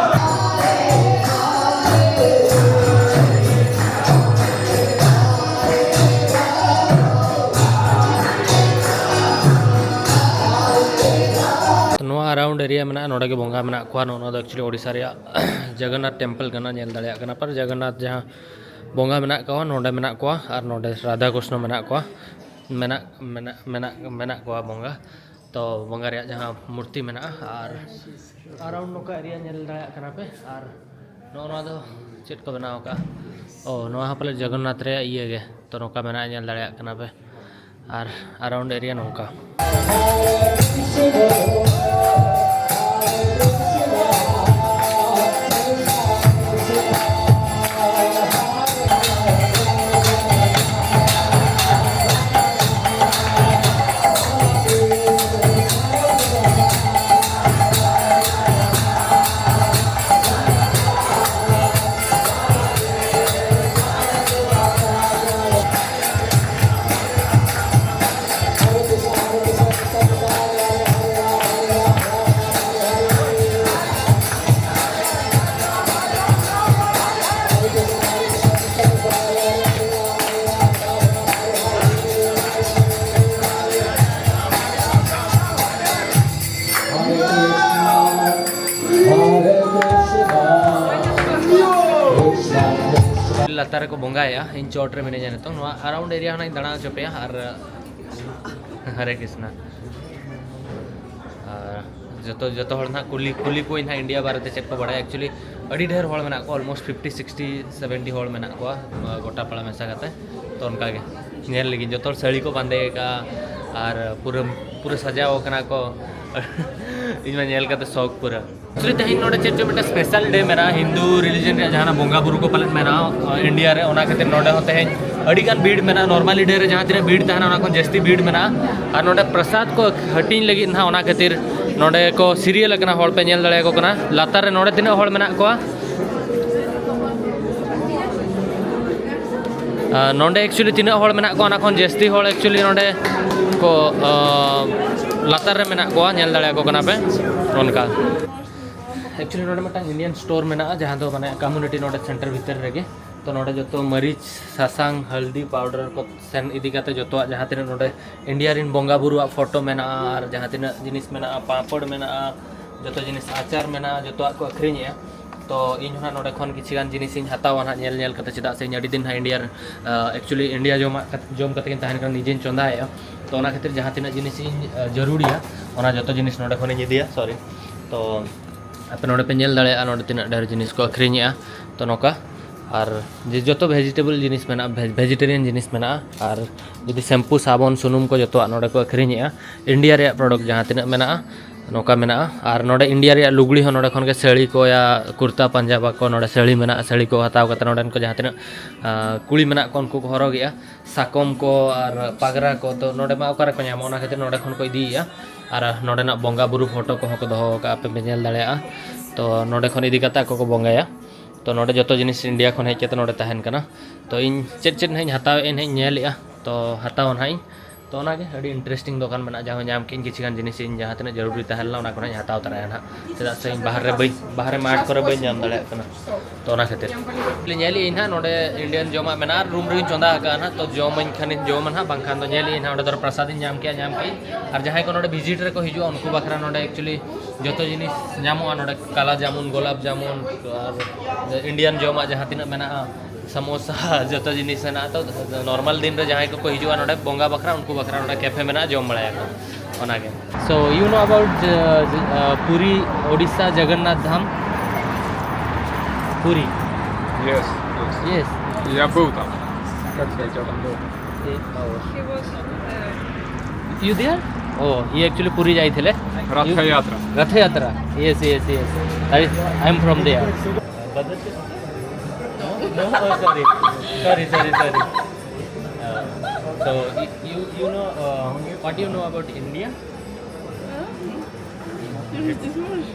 ᱮᱨᱤᱭᱟ ᱢᱮᱱᱟᱜᱼᱟ, ᱱᱚᱰᱮ ᱜᱮ ᱵᱚᱸᱜᱟ ᱢᱮᱱᱟᱜ ᱠᱚᱣᱟ᱾ ᱱᱚᱜᱼᱚ ᱱᱚᱣᱟ ᱫᱚ ᱮᱠᱪᱩᱭᱮᱞᱤ ᱳᱰᱤᱥᱟ ᱨᱮᱭᱟᱜ ᱡᱚᱜᱚᱱᱱᱟᱛᱷ ᱴᱮᱢᱯᱮᱞ ᱠᱟᱱᱟ, ᱧᱮᱞ ᱫᱟᱲᱮᱭᱟᱜ ᱠᱟᱱᱟ ᱯᱮ᱾ ᱡᱚᱜᱚᱱᱱᱟᱛᱷ ᱡᱟᱦᱟᱸ ᱵᱚᱸᱜᱟ ᱢᱮᱱᱟᱜ ᱠᱚᱣᱟ ᱱᱚᱰᱮ ᱢᱮᱱᱟᱜ ᱠᱚᱣᱟ, ᱟᱨ ᱱᱚᱰᱮ ᱨᱟᱫᱷᱟ ᱠᱨᱤᱥᱱᱚ ᱢᱮᱱᱟᱜ ᱠᱚᱣᱟ, ᱢᱮᱱᱟᱜ ᱢᱮᱱᱟᱜ ᱢᱮᱱᱟᱜ ᱢᱮᱱᱟᱜ ᱠᱚᱣᱟ ᱵᱚᱸᱜᱟ᱾ ᱛᱚ ᱵᱚᱸᱜᱟ ᱨᱮᱭᱟᱜ ᱡᱟᱦᱟᱸ ᱢᱩᱨᱛᱤ ᱢᱮᱱᱟᱜᱼᱟ, ᱟᱨ ᱟᱨᱟᱣᱩᱱᱰ ᱱᱚᱝᱠᱟ ᱮᱨᱤᱭᱟ ᱧᱮᱞ ᱫᱟᱲᱮᱭᱟᱜ ᱠᱟᱱᱟ ᱯᱮ᱾ ᱟᱨ ᱱᱚᱜᱼᱚ ᱱᱚᱣᱟ ᱫᱚ ᱪᱮᱫ ᱠᱚ ᱵᱮᱱᱟᱣ ᱠᱟᱜᱼᱟ? ᱳ, ᱱᱚᱣᱟ ᱦᱚᱸ ᱯᱟᱞᱮ ᱡᱚᱜᱚᱱᱱᱟᱛᱷ ᱨᱮᱭᱟᱜ ᱤᱭᱟᱹ ᱜᱮ᱾ ᱛᱚ ᱱᱚᱝᱠᱟ ᱢᱮᱱᱟᱜᱼᱟ, ᱧᱮᱞ ᱫᱟᱲᱮᱭᱟᱜ ᱠᱟᱱᱟ ᱯᱮ᱾ ᱟᱨ ᱟᱨᱟᱣᱩᱱᱰ ᱮᱨᱤᱭᱟ ᱱᱚᱝᱠᱟ᱾ ᱞᱟᱛᱟᱨ ᱨᱮᱠᱚ ᱵᱚᱸᱜᱟᱭᱮᱫᱼᱟ᱾ ᱤᱧ ᱪᱚᱴ ᱨᱮ ᱢᱤᱱᱟᱹᱧᱟ ᱱᱤᱛᱚᱝ᱾ ᱱᱚᱣᱟ ᱟᱨᱟᱣᱩᱱᱰ ᱮᱨᱤᱭᱟ ᱦᱚᱸ ᱱᱟᱜ ᱤᱧ ᱫᱟᱬᱟ ᱦᱚᱪᱚ ᱯᱮᱭᱟ᱾ ᱟᱨ ᱦᱟᱨᱮ ᱠᱨᱤᱥᱱᱟ᱾ ᱟᱨ ᱡᱚᱛᱚ, ᱡᱚᱛᱚ ᱦᱚᱲ ᱱᱟᱜ ᱠᱩᱞᱤ, ᱠᱩᱞᱤ ᱠᱚᱣᱟᱧ ᱱᱟᱜ ᱤᱱᱰᱤᱭᱟ ᱵᱟᱨᱮᱛᱮ ᱪᱮᱫ ᱠᱚ ᱵᱟᱲᱟᱭᱟ᱾ ᱮᱠᱪᱩᱭᱮᱞᱤ ᱟᱹᱰᱤ ᱰᱷᱮᱨ ᱦᱚᱲ ᱢᱮᱱᱟᱜ ᱠᱚᱣᱟ, ᱚᱞᱢᱳᱥᱴ ᱯᱷᱤᱯᱴᱤ, ᱥᱤᱠᱥᱴᱤ, ᱥᱮᱵᱷᱮᱱᱴᱤ ᱦᱚᱲ ᱢᱮᱱᱟᱜ ᱠᱚᱣᱟ, ᱜᱚᱴᱟ ᱯᱟᱲᱟ ᱢᱮᱥᱟ ᱠᱟᱛᱮ᱾ ᱛᱚ ᱚᱱᱠᱟ ᱜᱮ ᱧᱮᱞ ᱞᱟᱹᱜᱤᱫ ᱡᱚᱛᱚ ᱦᱚᱲ ᱥᱟᱹᱲᱤ ᱠᱚ ᱵᱟᱸᱫᱮ ᱟᱠᱟᱫᱼᱟ ᱟᱨ ᱯᱩᱨᱟᱹ, ᱯᱩᱨᱟᱹ ᱥᱟᱡᱟᱣ ᱟᱠᱟᱱᱟ ᱠᱚ᱾ ᱤᱧ ᱢᱟ ᱧᱮᱞ ᱠᱟᱛᱮ ᱥᱚᱠ ᱯᱩᱨᱟᱹ᱾ ᱮᱠᱪᱩᱭᱮᱞᱤ ᱛᱮᱦᱮᱧ ᱱᱚᱰᱮ ᱪᱮᱫ ᱪᱚ ᱢᱤᱫᱴᱮᱱ ᱥᱯᱮᱥᱟᱞ ᱰᱮ ᱢᱮᱱᱟᱜᱼᱟ, ᱦᱤᱱᱫᱩ ᱨᱤᱞᱤᱡᱚᱱ ᱨᱮᱭᱟᱜ ᱡᱟᱦᱟᱱᱟᱜ ᱵᱚᱸᱜᱟ ᱵᱩᱨᱩ ᱠᱚ ᱯᱟᱞᱮᱱ ᱢᱮᱱᱟᱜᱼᱟ, ᱟᱸ, ᱤᱱᱰᱤᱭᱟ ᱨᱮ᱾ ᱚᱱᱟ ᱠᱷᱟᱹᱛᱤᱨ ᱱᱚᱰᱮ ᱦᱚᱸ ᱛᱮᱦᱮᱧ ᱟᱹᱰᱤ ᱜᱟᱱ ᱵᱷᱤᱲ ᱢᱮᱱᱟᱜᱼᱟ᱾ ᱱᱚᱨᱢᱟᱞᱤ ᱰᱮ ᱨᱮ ᱡᱟᱦᱟᱸ ᱛᱤᱱᱟᱹᱜ ᱵᱷᱤᱲ ᱛᱟᱦᱮᱱᱟ, ᱚᱱᱟ ᱠᱷᱚᱱ ᱡᱟᱹᱥᱛᱤ ᱵᱷᱤᱲ ᱢᱮᱱᱟᱜᱼᱟ᱾ ᱟᱨ ᱱᱚᱰᱮ ᱯᱨᱚᱥᱟᱫ ᱠᱚ ᱦᱟᱹᱴᱤᱧ ᱞᱟᱹᱜᱤᱫ ᱱᱟᱦᱟᱜ, ᱚᱱᱟ ᱠᱷᱟᱹᱛᱤᱨ ᱱᱚᱰᱮ ᱠᱚ ᱥᱤᱨᱤᱭᱟᱞ ᱟᱠᱟᱱᱟ, ᱦᱚᱲ ᱯᱮ ᱧᱮᱞ ᱫᱟᱲᱮᱭᱟᱠᱚ ᱠᱟᱱᱟ᱾ ᱞᱟᱛᱟᱨ ᱨᱮ ᱱᱚᱰᱮ ᱛᱤᱱᱟᱹᱜ ᱦᱚᱲ ᱢᱮᱱᱟᱜ ᱠᱚᱣᱟ? ᱟᱨ ᱱᱚᱰᱮ ᱮᱠᱪᱩᱭᱮᱞᱤ ᱛᱤᱱᱟᱹᱜ ᱦᱚᱲ ᱢᱮᱱᱟᱜ ᱠᱚᱣᱟ, ᱚᱱᱟ ᱠᱷᱚᱱ ᱡᱟᱹᱥᱛᱤ ᱦᱚᱲ ᱮᱠᱪᱩᱭᱮᱞᱤ ᱱᱚᱰᱮ ᱠᱚ, ᱟᱸ, ᱞᱟᱛᱟᱨ ᱨᱮ ᱢᱮᱱᱟᱜ ᱠᱚᱣᱟ, ᱧᱮᱞ ᱫᱟᱲᱮᱭᱟᱠᱚ ᱠᱟᱱᱟ ᱯᱮ ᱚᱱᱠᱟ᱾ ᱮᱠᱪᱩᱭᱮᱞᱤ ᱱᱚᱰᱮ ᱢᱤᱫᱴᱟᱝ ᱤᱱᱰᱤᱭᱟᱱ ᱥᱴᱳᱨ ᱢᱮᱱᱟᱜᱼᱟ, ᱡᱟᱦᱟᱸ ᱫᱚ ᱢᱟᱱᱮ ᱠᱚᱢᱭᱩᱱᱤᱴᱤ ᱱᱚᱰᱮ ᱥᱮᱱᱴᱟᱨ ᱵᱷᱤᱛᱤᱨ ᱨᱮᱜᱮ᱾ ᱛᱚ ᱱᱚᱰᱮ ᱡᱚᱛᱚ ᱢᱟᱹᱨᱤᱪ, ᱥᱟᱥᱟᱝ, ᱦᱟᱞᱫᱤ ᱯᱟᱣᱰᱟᱨ ᱠᱚ ᱥᱮᱱ ᱤᱫᱤ ᱠᱟᱛᱮ ᱡᱚᱛᱚᱣᱟᱜ ᱡᱟᱦᱟᱸ ᱛᱤᱱᱟᱹᱜ ᱱᱚᱰᱮ ᱤᱱᱰᱤᱭᱟ ᱨᱮᱱ ᱵᱚᱸᱜᱟ ᱵᱩᱨᱩᱣᱟᱜ ᱯᱷᱳᱴᱳ ᱢᱮᱱᱟᱜᱼᱟ, ᱟᱨ ᱡᱟᱦᱟᱸ ᱛᱤᱱᱟᱹᱜ ᱡᱤᱱᱤᱥ ᱢᱮᱱᱟᱜᱼᱟ, ᱯᱟᱯᱚᱲ ᱢᱮᱱᱟᱜᱼᱟ, ᱡᱚᱛᱚ ᱡᱤᱱᱤᱥ ᱟᱪᱟᱨ ᱢᱮᱱᱟᱜᱼᱟ, ᱡᱚᱛᱚᱣᱟᱜ ᱠᱚ ᱟᱹᱠᱷᱨᱤᱧᱮᱜᱼᱟ᱾ ᱛᱚ ᱤᱧ ᱦᱚᱸ ᱱᱟᱜ ᱱᱚᱰᱮ ᱠᱷᱚᱱ ᱠᱤᱪᱷᱩ ᱜᱟᱱ ᱡᱤᱱᱤᱥᱤᱧ ᱦᱟᱛᱟᱣᱟ ᱱᱟᱜ, ᱧᱮᱞ ᱧᱮᱞ ᱠᱟᱛᱮ, ᱪᱮᱫᱟᱜ ᱥᱮ ᱤᱧ ᱟᱹᱰᱤ ᱫᱤᱱ ᱦᱟᱸᱜ ᱤᱱᱰᱤᱭᱟ ᱨᱮ, ᱟᱸ, actually ᱤᱱᱰᱤᱭᱟ ᱡᱚᱢᱟᱜ ᱠᱟᱛ-, ᱡᱚᱢ ᱠᱟᱛᱮ ᱜᱤᱧ ᱛᱟᱦᱮᱱ ᱠᱟᱱᱟ, ᱱᱤᱡᱮᱧ ᱪᱚᱸᱫᱟᱭᱮᱜᱼᱟ᱾ ᱛᱚ ᱚᱱᱟ ᱠᱷᱟᱹᱛᱤᱨ ᱡᱟᱦᱟᱸ ᱛᱤᱱᱟᱹᱜ ᱡᱤᱱᱤᱥᱤᱧ, ᱟᱸ, ᱡᱟᱹᱨᱩᱲᱤᱭᱟ, ᱚᱱᱟ ᱡᱚᱛᱚ ᱡᱤᱱᱤᱥ ᱱᱚᱰᱮ ᱠᱷᱚᱱᱤᱧ ᱤᱫᱤᱭᱟ᱾ Sorry᱾ ᱛᱚ ᱟᱯᱮ ᱱᱚᱰᱮ ᱯᱮ ᱧᱮᱞ ᱫᱟᱲᱮᱭᱟᱜᱼᱟ, ᱱᱚᱰᱮ ᱛᱤᱱᱟᱹᱜ ᱰᱷᱮᱨ ᱡᱤᱱᱤᱥ ᱠᱚ ᱟᱹᱠᱷᱨᱤᱧᱮᱜᱼᱟ᱾ ᱛᱚ ᱱᱚᱝᱠᱟ, ᱟᱨ ᱡᱮ ᱡᱚᱛᱚ vegetable ᱡᱤᱱᱤᱥ ᱢᱮᱱᱟᱜᱼᱟ, ᱵᱷᱮ-, vegetarian ᱡᱤᱱᱤᱥ ᱢᱮᱱᱟᱜᱼᱟ᱾ ᱟᱨ ᱡᱩᱫᱤ ᱥᱮᱢᱯᱩ, ᱥᱟᱵᱚᱱ, ᱥᱩᱱᱩᱢ ᱠᱚ ᱡᱚᱛᱚᱣᱟᱜ ᱱᱚᱰᱮ ᱠᱚ ᱟᱹᱠᱷᱨᱤᱧᱮᱜᱼᱟ᱾ ᱤᱱᱰᱤᱭᱟ ᱨᱮᱭᱟᱜ product ᱡᱟᱦᱟᱸ ᱛᱤᱱᱟᱹᱜ ᱢᱮᱱᱟᱜᱼᱟ, ᱱᱚᱝᱠᱟ ᱢᱮᱱᱟᱜᱼᱟ᱾ ᱟᱨ ᱱᱚᱰᱮ ᱤᱱᱰᱤᱭᱟ ᱨᱮᱭᱟᱜ ᱞᱩᱜᱽᱲᱤ ᱦᱚᱸ ᱱᱚᱰᱮ ᱠᱷᱚᱱ ᱜᱮ, ᱥᱟᱹᱲᱤ ᱠᱚ ᱭᱟ ᱠᱩᱨᱛᱟ ᱯᱟᱧᱡᱟᱵᱟ ᱠᱚ, ᱱᱚᱰᱮ ᱥᱟᱹᱲᱤ ᱢᱮᱱᱟᱜᱼᱟ, ᱥᱟᱹᱲᱤ ᱠᱚ ᱦᱟᱛᱟᱣ ᱠᱟᱛᱮ ᱱᱚᱰᱮᱱ ᱠᱚ ᱡᱟᱦᱟᱸ ᱛᱤᱱᱟᱹᱜ, ᱟᱸ, ᱠᱩᱲᱤ ᱢᱮᱱᱟᱜ ᱠᱚ, ᱩᱱᱠᱩ ᱠᱚ ᱦᱚᱨᱚᱜᱮᱜᱼᱟ᱾ ᱥᱟᱠᱚᱢ ᱠᱚ ᱟᱨ ᱯᱟᱜᱽᱨᱟ ᱠᱚ, ᱛᱚ ᱱᱚᱰᱮ ᱢᱟ ᱚᱠᱟ ᱨᱮᱠᱚ ᱧᱟᱢᱟ, ᱚᱱᱟ ᱠᱷᱟᱹᱛᱤᱨ ᱱᱚᱰᱮ ᱠᱷᱚᱱ ᱠᱚ ᱤᱫᱤᱭᱮᱜᱼᱟ᱾ ᱟᱨ ᱱᱚᱰᱮᱱᱟᱜ ᱵᱚᱸᱜᱟ ᱵᱩᱨᱩ ᱯᱷᱳᱴᱳ ᱠᱚᱦᱚᱸ ᱠᱚ ᱫᱚᱦᱚ ᱟᱠᱟᱫᱼᱟ, ᱯᱮ ᱯᱮ ᱧᱮᱞ ᱫᱟᱲᱮᱭᱟᱜᱼᱟ᱾ ᱛᱚ ᱱᱚᱰᱮ ᱠᱷᱚᱱ ᱤᱫᱤ ᱠᱟᱛᱮ ᱟᱠᱚ ᱠᱚ ᱵᱚᱸᱜᱟᱭᱟ᱾ ᱛᱚ ᱱᱚᱰᱮ ᱡᱚᱛᱚ ᱡᱤᱱᱤᱥ ᱤᱱᱰᱤᱭᱟ ᱠᱷᱚᱱ ᱦᱮᱡ ᱠᱟᱛᱮ ᱱᱚᱰᱮ ᱛᱟᱦᱮᱱ ᱠᱟᱱᱟ᱾ ᱛᱚ ᱤᱧ ᱪᱮᱫ ᱪᱮᱫ ᱱᱟᱦᱟᱜ ᱤᱧ ᱦᱟᱛᱟᱣᱮᱫᱼᱟ ᱱᱟᱦᱟᱜ ᱤᱧ ᱧᱮᱞᱮᱫᱼᱟ, ᱛᱚ ᱦᱟᱛᱟᱣᱟ ᱱᱟᱦᱟᱜ ᱤᱧ᱾ ᱛᱚ ᱚᱱᱟᱜᱮ ᱟᱹᱰᱤ interesting ᱫᱚᱠᱟᱱ ᱢᱮᱱᱟᱜᱼᱟ, ᱡᱟᱦᱟᱸ ᱧᱟᱢ ᱠᱮᱫ ᱟᱹᱧ ᱠᱤᱪᱷᱩ ᱜᱟᱱ ᱡᱤᱱᱤᱥ ᱤᱧ ᱡᱟᱦᱟᱸ ᱛᱤᱱᱟᱹᱜ ᱡᱟᱹᱨᱩᱲᱤ ᱛᱟᱦᱮᱸ ᱞᱮᱱᱟ, ᱚᱱᱟ ᱠᱚ ᱱᱟᱦᱟᱜ ᱤᱧ ᱦᱟᱛᱟᱣ ᱛᱚᱨᱟᱭᱟ ᱱᱟᱦᱟᱜ, ᱪᱮᱫᱟᱜ ᱥᱮ ᱤᱧ ᱵᱟᱦᱨᱮ ᱵᱟᱹᱧ, ᱵᱟᱦᱨᱮ ᱢᱟᱴ ᱠᱚᱨᱮ ᱵᱟᱹᱧ ᱧᱟᱢ ᱫᱟᱲᱮᱭᱟᱜ ᱠᱟᱱᱟ᱾ ᱛᱚ ᱚᱱᱟ ᱠᱷᱟᱹᱛᱤᱨ ᱧᱮᱞᱮᱫ ᱟᱹᱧ ᱱᱟᱦᱟᱜ ᱱᱚᱰᱮ Indian ᱡᱚᱢᱟᱜ ᱢᱮᱱᱟᱜᱼᱟ, ᱟᱨ ᱨᱩᱢ ᱨᱮᱧ ᱪᱚᱸᱫᱟ ᱟᱠᱟᱫᱼᱟ ᱱᱟᱦᱟᱜ᱾ ᱛᱚ ᱡᱚᱢᱟᱹᱧ ᱠᱷᱟᱱᱤᱧ ᱡᱚᱢᱟ ᱱᱟᱦᱟᱜ, ᱵᱟᱝᱠᱷᱟᱱ ᱫᱚ ᱧᱮᱞᱮᱫ ᱟᱹᱧ ᱱᱟᱦᱟᱜ ᱚᱸᱰᱮ ᱫᱚ ᱯᱨᱚᱥᱟᱫ ᱤᱧ ᱧᱟᱢ ᱠᱮᱜᱼᱟ, ᱧᱟᱢ ᱠᱮᱜᱼᱟᱹᱧ᱾ ᱟᱨ ᱡᱟᱦᱟᱸᱭ ᱠᱚ ᱱᱚᱰᱮ visit ᱨᱮᱠᱚ ᱦᱤᱡᱩᱜᱼᱟ, ᱩᱱᱠᱩ ᱵᱟᱠᱷᱨᱟ ᱱᱚᱰᱮ actually ᱡᱚᱛᱚ ᱡᱤᱱᱤᱥ ᱧᱟᱢᱚᱜᱼᱟ᱾ ᱱᱚᱰᱮ ᱠᱟᱞᱟ ᱡᱟᱢᱩᱱ, ᱜᱳᱞᱟᱯ ᱡᱟᱢᱩᱱ, ᱟᱨ Indian ᱡᱚᱢᱟᱜ ᱡᱟᱦᱟᱸ ᱛᱤᱱᱟᱹᱜ ᱢᱮᱱᱟᱜᱼᱟ, ᱥᱟᱢᱳᱥᱟ, ᱡᱚᱛᱚ ᱡᱤᱱᱤᱥ ᱢᱮᱱᱟᱜᱼᱟ᱾ ᱛᱚ normal ᱫᱤᱱ ᱨᱮ ᱡᱟᱦᱟᱸᱭ ᱠᱚᱠᱚ ᱦᱤᱡᱩᱜᱼᱟ ᱱᱚᱰᱮ ᱵᱚᱸᱜᱟ ᱵᱟᱠᱷᱨᱟ, ᱩᱱᱠᱩ ᱵᱟᱠᱷᱨᱟ ᱱᱚᱰᱮ cafe ᱢᱮᱱᱟᱜᱼᱟ, ᱡᱚᱢ ᱵᱟᱲᱟᱭᱟᱠᱚ, ᱚᱱᱟᱜᱮ᱾ So you know about, uh, the, uh, Puri, Odisha Jagannath Dham? Puri. Yes, yes. Yes. Я был там. Как сказать, я там был. Eh, oh. He was there. You there? Oh, ଇଏ actually ପୁରୀ ଯାଇଥିଲେ। Радха Ятра. Rath Yatra. Yes, yes, yes. That is, I am from there। No, no, oh, sorry. Sorry, sorry, sorry. Uh, so, you, you, you know, uh, what do you know about India? Перевести сможешь?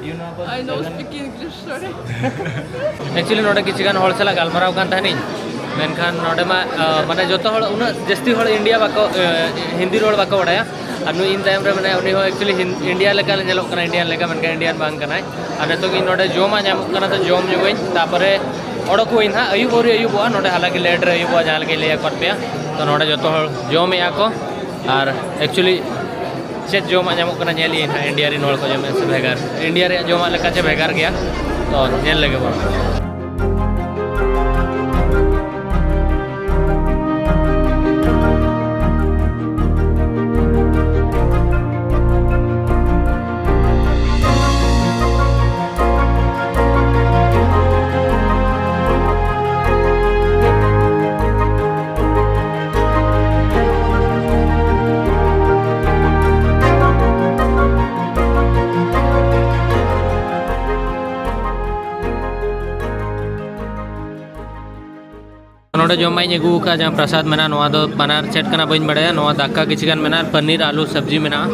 You know about I don't Jagan- speak English, sorry. Actually ᱱᱚᱰᱮ ᱠᱤᱪᱷᱩ ᱜᱟᱱ ᱦᱚᱲ ᱥᱟᱞᱟᱜ ᱜᱟᱞᱢᱟᱨᱟᱣ ᱠᱟᱱ ᱛᱟᱦᱮᱱᱤᱧ, ᱢᱮᱱᱠᱷᱟᱱ ᱱᱚᱰᱮ ᱢᱟ, ᱟ, ᱢᱟᱱᱮ ᱡᱚᱛᱚ ᱦᱚᱲ, ᱩᱱᱟᱹᱜ ᱡᱟᱹᱥᱛᱤ ᱦᱚᱲ ᱤᱱᱰᱤᱭᱟ ᱵᱟᱠᱚ, ᱮ, ᱦᱤᱱᱫᱤ ᱨᱚᱲ ᱵᱟᱠᱚ ᱵᱟᱲᱟᱭᱟ᱾ ᱟᱨ ᱱᱩᱭ ᱤᱧ ᱛᱟᱭᱚᱢ ᱨᱮ ᱢᱮᱱᱟᱭᱟ, ᱩᱱᱤ ᱦᱚᱸ actually ᱦᱤᱱ-, ᱤᱱᱰᱤᱭᱟ ᱞᱮᱠᱟ ᱧᱮᱞᱚᱜ ᱠᱟᱱᱟ, ᱤᱱᱰᱤᱭᱟᱱ ᱞᱮᱠᱟ, ᱢᱮᱱᱠᱷᱟᱱ ᱤᱱᱰᱤᱭᱟᱱ ᱵᱟᱝ ᱠᱟᱱᱟᱭ᱾ ᱟᱨ ᱱᱤᱛᱚᱜ ᱤᱧ ᱱᱚᱰᱮ ᱡᱚᱢᱟᱜ ᱧᱟᱢᱚᱜ ᱠᱟᱱᱟ, ᱛᱚ ᱡᱚᱢ ᱧᱩᱣᱟᱹᱧ, ᱛᱟᱯᱚᱨᱮ ᱚᱰᱚᱠᱚᱜ ᱟᱹᱧ ᱦᱟᱸᱜ᱾ ᱟᱹᱭᱩᱵ ᱟᱹᱣᱨᱤ ᱟᱹᱭᱩᱵᱚᱜᱼᱟ, ᱱᱚᱰᱮ ᱦᱟᱞᱟᱝᱠᱤ ᱞᱮᱴ ᱨᱮ ᱟᱹᱭᱩᱵᱚᱜᱼᱟ, ᱡᱟᱦᱟᱸ ᱞᱮᱠᱟᱧ ᱞᱟᱹᱭ ᱟᱠᱟᱫ ᱯᱮᱭᱟ᱾ ᱛᱚ ᱱᱚᱰᱮ ᱡᱚᱛᱚ ᱦᱚᱲ ᱡᱚᱢᱮᱜᱼᱟ ᱠᱚ, ᱟᱨ actually ᱪᱮᱫ ᱡᱚᱢᱟᱜ ᱧᱟᱢᱚᱜ ᱠᱟᱱᱟ, ᱧᱮᱞ ᱤᱧ ᱦᱟᱸᱜ, ᱤᱱᱰᱤᱭᱟ ᱨᱮᱱ ᱦᱚᱲ ᱠᱚ ᱡᱚᱢᱮᱫ ᱥᱮ ᱵᱷᱮᱜᱟᱨ᱾ ᱤᱱᱰᱤᱭᱟ ᱨᱮᱭᱟᱜ ᱡᱚᱢᱟᱜ ᱞᱮᱠᱟ ᱪᱮ ᱵᱷᱮᱜᱟᱨ ᱜᱮᱭᱟ, ᱛᱚ ᱧᱮᱞ ᱞᱮᱜᱮ ᱵᱚᱱ᱾ ᱱᱚᱰᱮ ᱡᱚᱢᱟᱜ ᱤᱧ ᱟᱹᱜᱩ ᱟᱠᱟᱫᱼᱟ, ᱡᱟᱦᱟᱸ ᱯᱨᱟᱥᱟᱫ ᱢᱮᱱᱟᱜᱼᱟ, ᱱᱚᱣᱟ ᱫᱚ ᱵᱟᱱᱟᱨ ᱪᱮᱫ ᱠᱟᱱᱟ ᱵᱟᱹᱧ ᱵᱟᱲᱟᱭᱟ᱾ ᱱᱚᱣᱟ ᱫᱟᱠᱟ ᱠᱤᱪᱷᱩ ᱜᱟᱱ ᱢᱮᱱᱟᱜᱼᱟ ᱟᱨ ᱯᱟᱱᱤᱨ ᱟᱞᱩ ᱥᱚᱵᱽᱡᱤ ᱢᱮᱱᱟᱜᱼᱟ᱾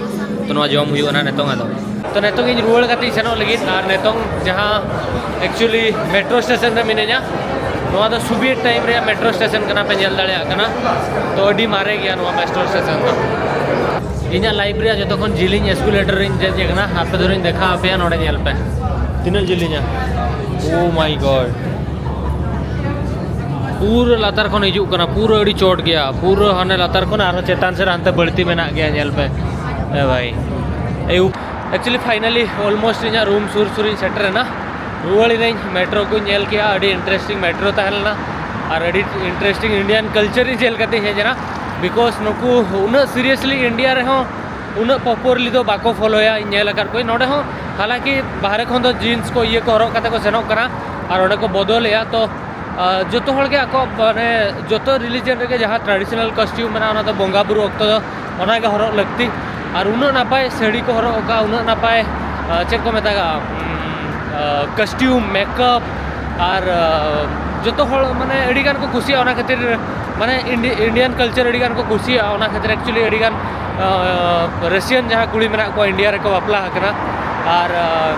ᱛᱚ ᱱᱚᱣᱟ ᱡᱚᱢ ᱦᱩᱭᱩᱜᱼᱟ ᱱᱟᱜ ᱱᱤᱛᱚᱝ ᱟᱫᱚ᱾ ᱛᱚ ᱱᱤᱛᱚᱝ ᱤᱧ ᱨᱩᱣᱟᱹᱲ ᱠᱟᱛᱮ ᱤᱧ ᱥᱮᱱᱚᱜ ᱞᱟᱹᱜᱤᱫ, ᱟᱨ ᱱᱤᱛᱚᱝ ᱡᱟᱦᱟᱸ actually ᱢᱮᱴᱨᱳ ᱥᱴᱮᱥᱚᱱ ᱨᱮ ᱢᱤᱱᱟᱹᱧᱟ, ᱱᱚᱣᱟ ᱫᱚ ᱥᱳᱵᱷᱤᱭᱮᱴ ᱴᱟᱭᱤᱢ ᱨᱮᱭᱟᱜ ᱢᱮᱴᱨᱳ ᱥᱴᱮᱥᱚᱱ ᱠᱟᱱᱟ, ᱯᱮ ᱧᱮᱞ ᱫᱟᱲᱮᱭᱟᱜ ᱠᱟᱱᱟ᱾ ᱛᱚ ᱟᱹᱰᱤ ᱢᱟᱨᱮ ᱜᱮᱭᱟ ᱱᱚᱣᱟ ᱢᱮᱴᱨᱳ ᱥᱴᱮᱥᱚᱱ ᱫᱚ᱾ ᱤᱧᱟᱹᱜ ᱞᱟᱭᱤᱯᱷ ᱨᱮᱭᱟᱜ ᱡᱚᱛᱚ ᱠᱷᱚᱱ ᱡᱤᱞᱤᱧ ᱮᱥᱠᱩᱞᱮᱴᱚᱨ ᱤᱧ ᱫᱮᱡ ᱟᱠᱟᱱᱟ᱾ ᱟᱯᱮ ᱫᱷᱚᱨᱮᱧ ᱫᱮᱠᱷᱟᱣ ᱟᱯᱮᱭᱟ, ᱱᱚᱰᱮ ᱧᱮᱞ ᱯᱮ, ᱛᱤᱱᱟᱹᱜ ᱡᱤᱞᱤᱧᱟ᱾ Oh my God, ᱯᱩᱨᱟᱹ ᱞᱟᱛᱟᱨ ᱠᱷᱚᱱ ᱦᱤᱡᱩᱜ ᱠᱟᱱᱟ, ᱯᱩᱨᱟᱹ ᱟᱹᱰᱤ ᱪᱚᱴ ᱜᱮᱭᱟ, ᱯᱩᱨᱟᱹ ᱦᱟᱱᱮ ᱞᱟᱛᱟᱨ ᱠᱷᱚᱱ ᱟᱨᱦᱚᱸ ᱪᱮᱛᱟᱱ ᱥᱮᱫ ᱦᱟᱱᱛᱮ ᱵᱟᱹᱲᱛᱤ ᱢᱮᱱᱟᱜ ᱜᱮᱭᱟ, ᱧᱮᱞ ᱯᱮ᱾ ᱮ ᱵᱷᱟᱭ, ᱮᱭ actually finally almost ᱤᱧᱟᱹᱜ ᱨᱩᱢ ᱥᱩᱨ ᱥᱩᱨ ᱤᱧ ᱥᱮᱴᱮᱨ ᱮᱱᱟ᱾ ᱨᱩᱣᱟᱹᱲ ᱮᱱᱟᱹᱧ, ᱢᱮᱴᱨᱳ ᱠᱚᱧ ᱧᱮᱞ ᱠᱮᱜᱼᱟ, ᱟᱹᱰᱤ ᱤᱱᱴᱟᱨᱮᱥᱴᱤᱝ ᱢᱮᱴᱨᱳ ᱛᱟᱦᱮᱸ ᱞᱮᱱᱟ, ᱟᱨ ᱟᱹᱰᱤ ᱤᱱᱴᱟᱨᱮᱥᱴᱤᱝ ᱤᱱᱰᱤᱭᱟᱱ ᱠᱟᱞᱪᱟᱨ ᱤᱧ ᱧᱮᱞ ᱠᱟᱛᱮ ᱤᱧ ᱦᱮᱡ ᱮᱱᱟ᱾ Because ᱱᱩᱠᱩ ᱩᱱᱟᱹᱜ ᱥᱤᱨᱤᱭᱟᱥᱞᱤ ᱤᱱᱰᱤᱭᱟ ᱨᱮᱦᱚᱸ ᱩᱱᱟᱹᱜ ᱯᱨᱚᱯᱟᱨᱞᱤ ᱫᱚ ᱵᱟᱠᱚ ᱯᱷᱚᱞᱳᱭᱟ, ᱤᱧ ᱧᱮᱞ ᱟᱠᱟᱫ ᱠᱚᱣᱟᱧ᱾ ᱱᱚᱰᱮ ᱦᱚᱸ ᱦᱟᱞᱟᱝᱠᱤ ᱵᱟᱦᱨᱮ ᱠᱷᱚᱱ ᱫᱚ ᱡᱤᱱᱥ ᱠᱚ ᱤᱭᱟᱹ ᱠᱚ ᱦᱚᱨᱚᱜ ᱠᱟᱛᱮ ᱠᱚ ᱥᱮᱱᱚᱜ ᱠᱟᱱᱟ ᱟᱨ ᱚᱸᱰᱮ ᱠᱚ ᱵᱚᱫᱚᱞᱮᱜᱼᱟ᱾ ᱛᱚ ᱟᱨ ᱡᱚᱛᱚ ᱦᱚᱲ ᱜᱮ ᱟᱠᱚ, ᱢᱟᱱᱮ, ᱡᱚᱛᱚ ᱨᱤᱞᱤᱡᱚᱱ ᱨᱮᱜᱮ ᱡᱟᱦᱟᱸ ᱴᱨᱟᱰᱤᱥᱚᱱᱟᱞ ᱠᱚᱥᱴᱤᱭᱩᱢ ᱢᱮᱱᱟᱜᱼᱟ, ᱚᱱᱟ ᱫᱚ ᱵᱚᱸᱜᱟ ᱵᱩᱨᱩ ᱚᱠᱛᱚ ᱫᱚ ᱚᱱᱟ ᱜᱮ ᱦᱚᱨᱚᱜ ᱞᱟᱹᱠᱛᱤ᱾ ᱟᱨ ᱩᱱᱟᱹᱜ ᱱᱟᱯᱟᱭ ᱥᱟᱹᱲᱤ ᱠᱚ ᱦᱚᱨᱚᱜ ᱟᱠᱟᱫᱼᱟ, ᱩᱱᱟᱹᱜ ᱱᱟᱯᱟᱭ, ᱟᱨ, ᱪᱮᱫ ᱠᱚ ᱢᱮᱛᱟᱜᱼᱟ, ᱩᱢ, ᱟᱨ, ᱠᱚᱥᱴᱤᱭᱩᱢ, ᱢᱮᱠᱟᱯ, ᱟᱨ, ᱟᱨ ᱡᱚᱛᱚ ᱦᱚᱲ, ᱢᱟᱱᱮ, ᱟᱹᱰᱤ ᱜᱟᱱ ᱠᱚ ᱠᱩᱥᱤᱭᱟᱜᱼᱟ᱾ ᱚᱱᱟ ᱠᱷᱟᱹᱛᱤᱨ, ᱢᱟᱱᱮ, ᱤᱱᱰᱤ-, ᱤᱱᱰᱤᱭᱟᱱ ᱠᱟᱞᱪᱟᱨ ᱟᱹᱰᱤ ᱜᱟᱱ ᱠᱚ ᱠᱩᱥᱤᱭᱟᱜᱼᱟ᱾ ᱚᱱᱟ ᱠᱷᱟᱹᱛᱤᱨ actually ᱟᱹᱰᱤ ᱜᱟᱱ, ᱟᱨ, ᱨᱟᱥᱤᱭᱟᱱ ᱡᱟᱦᱟᱸ ᱠᱩᱲᱤ ᱢᱮᱱᱟᱜ ᱠᱚᱣᱟ, ᱤᱱᱰᱤᱭᱟ ᱨᱮᱠᱚ ᱵᱟᱯᱞᱟ ᱟᱠᱟᱱᱟ᱾ ᱟᱨ, ᱟᱨ,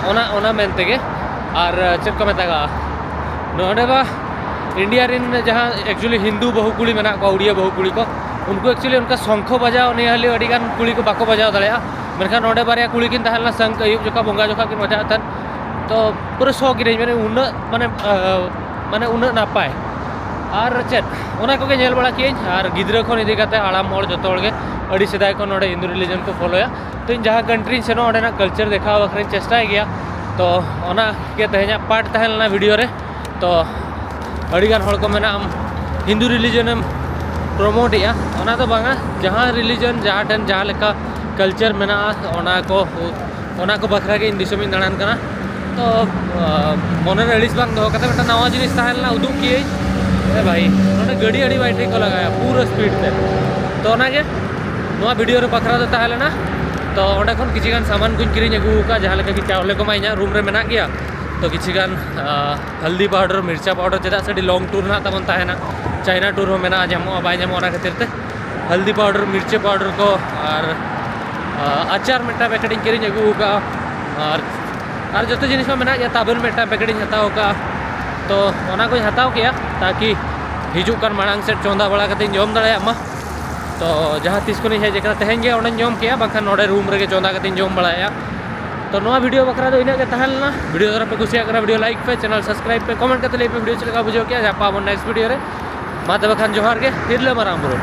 ᱚᱱᱟ, ᱚᱱᱟ ᱢᱮᱱ ᱛᱮᱜᱮ, ᱟᱨ, ᱪᱮᱫ ᱠᱚ ᱢᱮᱛᱟᱜᱼᱟ, ᱱᱚᱰᱮ ᱢᱟ ᱤᱱᱰᱤᱭᱟ ᱨᱮᱱ ᱡᱟᱦᱟᱸ actually ᱦᱤᱱᱫᱩ ᱵᱟᱹᱦᱩ ᱠᱩᱲᱤ ᱢᱮᱱᱟᱜ ᱠᱚᱣᱟ, ᱩᱲᱤᱭᱟ ᱵᱟᱹᱦᱩ ᱠᱩᱲᱤ ᱠᱚ, ᱩᱱᱠᱩ actually ᱚᱱᱠᱟ ᱥᱚᱝᱠᱷᱚ ᱵᱟᱡᱟᱣ ᱱᱤᱭᱟᱹ ᱦᱟᱹᱞᱤ ᱟᱹᱰᱤ ᱜᱟᱱ ᱠᱩᱲᱤ ᱠᱚ ᱵᱟᱠᱚ ᱵᱟᱡᱟᱣ ᱫᱟᱲᱮᱭᱟᱜᱼᱟ᱾ ᱢᱮᱱᱠᱷᱟᱱ ᱱᱚᱰᱮ ᱵᱟᱨᱭᱟ ᱠᱩᱲᱤ ᱠᱤᱱ ᱛᱟᱦᱮᱸ ᱞᱮᱱᱟ, ᱥᱚᱝᱠᱷ ᱟᱹᱭᱩᱵ ᱡᱚᱠᱷᱟ ᱵᱚᱸᱜᱟ ᱡᱚᱠᱷᱟ ᱠᱤᱱ ᱵᱟᱡᱟᱣᱮᱫ ᱛᱟᱦᱮᱸᱫ᱾ ᱛᱚ ᱯᱩᱨᱟᱹ ᱥᱚᱠ ᱮᱱᱟᱹᱧ, ᱢᱟᱱᱮ ᱩᱱᱟᱹᱜ, ᱢᱟᱱᱮ, ᱟᱦ, ᱢᱟᱱᱮ ᱩᱱᱟᱹᱜ ᱱᱟᱯᱟᱭ᱾ ᱟᱨ ᱪᱮᱫ, ᱚᱱᱟ ᱠᱚᱜᱮ ᱧᱮᱞ ᱵᱟᱲᱟ ᱠᱮᱜᱼᱟᱹᱧ᱾ ᱟᱨ ᱜᱤᱫᱽᱨᱟᱹ ᱠᱷᱚᱱ ᱤᱫᱤ ᱠᱟᱛᱮ ᱦᱟᱲᱟᱢ ᱦᱚᱲ ᱡᱚᱛᱚ ᱦᱚᱲ ᱜᱮ ᱟᱹᱰᱤ ᱥᱮᱫᱟᱭ ᱠᱷᱚᱱ ᱱᱚᱰᱮ ᱦᱤᱱᱫᱩ ᱨᱤᱞᱤᱡᱚᱱ ᱠᱚ ᱯᱷᱚᱞᱳᱭᱟ᱾ ᱛᱚ ᱤᱧ ᱡᱟᱦᱟᱸ ᱠᱟᱱᱴᱨᱤᱧ ᱥᱮᱱᱚᱜ, ᱚᱸᱰᱮᱱᱟᱜ ᱠᱟᱞᱪᱟᱨ ᱫᱮᱠᱷᱟᱣ ᱵᱟᱠᱷᱨᱟᱧ ᱪᱮᱥᱴᱟᱭ ᱜᱮᱭᱟ᱾ ᱛᱚ ᱚᱱᱟ ᱜᱮ ᱛᱮᱦᱮᱧᱟᱜ ᱯᱟᱨᱴ ᱛᱟᱦᱮᱸ ᱞᱮᱱᱟ ᱵᱷᱤᱰᱤᱭᱳ ᱨᱮ᱾ ᱛᱚ ᱟᱹᱰᱤᱜᱟᱱ ᱦᱚᱲ ᱠᱚ ᱢᱮᱱᱟ, "ᱟᱢ ᱦᱤᱱᱫᱩ ᱨᱤᱞᱤᱡᱚᱱᱮᱢ ᱯᱨᱚᱢᱳᱴ ᱮᱜᱼᱟ?" ᱚᱱᱟ ᱫᱚ ᱵᱟᱝᱟ, ᱡᱟᱦᱟᱸ ᱨᱤᱞᱤᱡᱚᱱ ᱡᱟᱦᱟᱸ ᱴᱷᱮᱱ ᱡᱟᱦᱟᱸ ᱞᱮᱠᱟ ᱠᱟᱞᱪᱟᱨ ᱢᱮᱱᱟᱜᱼᱟ, ᱚᱱᱟ ᱠᱚ ᱚᱱᱟ ᱠᱚ ᱵᱟᱠᱷᱨᱟ ᱜᱮ ᱤᱧ ᱫᱤᱥᱚᱢᱤᱧ ᱫᱟᱬᱟᱱ ᱠᱟᱱᱟ᱾ ᱛᱚ ᱢᱚᱱᱮᱨᱮ ᱟᱹᱲᱤᱥ ᱵᱟᱝ ᱫᱚᱦᱚ ᱠᱟᱛᱮ ᱢᱤᱫᱴᱟᱝ ᱱᱟᱣᱟ ᱡᱤᱱᱤᱥ ᱛᱟᱦᱮᱸ ᱞᱮᱱᱟ, ᱩᱫᱩᱜ ᱠᱤᱭᱟᱹᱧ᱾ ᱮ ᱵᱷᱟᱭ, ᱱᱚᱰᱮ ᱜᱟᱹᱰᱤ ᱟᱹᱰᱤ ᱵᱟᱭ ᱴᱷᱤᱠ ᱠᱚ ᱞᱟᱜᱟᱭᱟ ᱯᱩᱨᱟᱹ ᱥᱯᱤᱰ ᱛᱮ᱾ ᱛᱚ ᱚᱱᱟᱜᱮ ᱱᱚᱣᱟ ᱵᱷᱤᱰᱤᱭᱳ ᱨᱮ ᱵᱟᱠᱷᱨᱟ ᱫᱚ ᱛᱟᱦᱮᱸ ᱞᱮᱱᱟ᱾ ᱛᱚ ᱚᱸᱰᱮ ᱠᱷᱚᱱ ᱠᱤᱪᱷᱤ ᱜᱟᱱ ᱥᱟᱢᱟᱱ ᱠᱚᱧ ᱠᱤᱨᱤᱧ ᱟᱹᱜᱩ ᱟᱠᱟᱫᱼᱟ, ᱡᱟᱦᱟᱸ ᱞᱮᱠᱟ ᱠᱤ ᱪᱟᱣᱞᱮ ᱠᱚᱢᱟ ᱤᱧᱟᱹᱜ ᱨᱩᱢ ᱨᱮ ᱢᱮᱱᱟᱜ ᱜᱮᱭᱟ᱾ ᱛᱚ ᱠᱤᱪᱷᱤ ᱜᱟᱱ ᱦᱟᱞᱫᱤ ᱯᱟᱣᱰᱟᱨ, ᱢᱤᱨᱪᱟ ᱯᱟᱣᱰᱟᱨ, ᱪᱮᱫᱟᱜ ᱥᱮ ᱟᱹᱰᱤ ᱞᱚᱝ ᱴᱩᱨ ᱨᱮᱱᱟᱜ ᱛᱟᱵᱚᱱ ᱛᱟᱦᱮᱱᱟ, ᱪᱟᱭᱱᱟ ᱴᱩᱨ ᱦᱚᱸ ᱢᱮᱱᱟᱜᱼᱟ, ᱧᱟᱢᱚᱜᱼᱟ ᱵᱟᱭ ᱧᱟᱢᱚᱜᱼᱟ, ᱚᱱᱟ ᱠᱷᱟᱹᱛᱤᱨ ᱛᱮ ᱦᱟᱞᱫᱤ ᱯᱟᱣᱰᱟᱨ, ᱢᱤᱨᱪᱟ ᱯᱟᱣᱰᱟᱨ ᱠᱚ ᱟᱨ ᱟᱪᱟᱨ ᱢᱤᱫᱴᱟᱝ ᱯᱮᱠᱮᱴ ᱤᱧ ᱠᱤᱨᱤᱧ ᱟᱹᱜᱩ ᱟᱠᱟᱫᱼᱟ᱾ ᱟᱨ ᱟᱨ ᱡᱚᱛᱚ ᱡᱤᱱᱤᱥ ᱢᱟ ᱢᱮᱱᱟᱜ ᱜᱮᱭᱟ, ᱛᱟᱵᱮᱱ ᱢᱤᱫᱴᱟᱝ ᱯᱮᱠᱮᱴ ᱤᱧ ᱦᱟᱛᱟᱣ ᱟᱠᱟᱫᱼᱟ᱾ ᱛᱚ ᱚᱱᱟ ᱠᱚᱧ ᱦᱟᱛᱟᱣ ᱠᱮᱜᱼᱟ, ᱛᱟᱠᱤ ᱦᱤᱡᱩᱜ ᱠᱟᱱ ᱢᱟᱲᱟᱝ ᱥᱮᱫ ᱪᱚᱸᱫᱟ ᱵᱟᱲᱟ ᱠᱟᱛᱮᱧ ᱡᱚᱢ ᱫᱟᱲᱮᱭᱟᱜ ᱢᱟ᱾ ᱛᱚ ᱡᱟᱦᱟᱸ ᱛᱤᱥ ᱠᱷᱚᱱᱤᱧ ᱦᱮᱡ ᱟᱠᱟᱱᱟ, ᱛᱮᱦᱮᱧ ᱜᱮ ᱚᱸᱰᱮᱧ ᱡᱚᱢ ᱠᱮᱜᱼᱟ, ᱵᱟᱝᱠᱷᱟᱱ ᱱᱚᱰᱮ ᱨᱩᱢ ᱨᱮᱜᱮ ᱪᱚᱸᱫᱟ ᱠᱟᱛᱮᱧ ᱡᱚᱢ ᱵᱟᱲᱟᱭᱟ᱾ ᱛᱚ ᱱᱚᱣᱟ ᱵᱷᱤᱰᱤᱭᱳ ᱵᱟᱠᱷᱨᱟ ᱫᱚ ᱤᱱᱟᱹᱜ ᱜᱮ ᱛᱟᱦᱮᱸ ᱞᱮᱱᱟ᱾ ᱵᱷᱤᱰᱤᱭᱳ ᱫᱷᱟᱨᱟ ᱯᱮ ᱠᱩᱥᱤᱭᱟᱜ ᱠᱟᱱᱟ, ᱵᱷᱤᱰᱤᱭᱳ ᱞᱟᱭᱤᱠ ᱯᱮ, ᱪᱮᱱᱮᱞ ᱥᱟᱵᱥᱠᱨᱟᱭᱤᱵ ᱯᱮ, ᱠᱚᱢᱮᱱᱴ ᱠᱟᱛᱮ ᱞᱟᱹᱭ ᱯᱮ ᱵᱷᱤᱰᱤᱭᱳ ᱪᱮᱫ ᱞᱮᱠᱟ ᱵᱩᱡᱷᱟᱹᱣ ᱠᱮᱜᱼᱟ᱾ ᱧᱟᱯᱟᱢ ᱟᱵᱚᱱ ᱱᱮᱠᱥᱴ ᱵᱷᱤᱰᱤᱭᱳ ᱨᱮ᱾ ᱢᱟ ᱛᱚᱵᱮ ᱠᱷᱟᱱ ᱡᱚᱦᱟᱨ ᱜᱮ, ᱛᱤᱨᱞᱟᱹ ᱢᱟᱨᱟᱝ ᱵᱩᱨᱩ᱾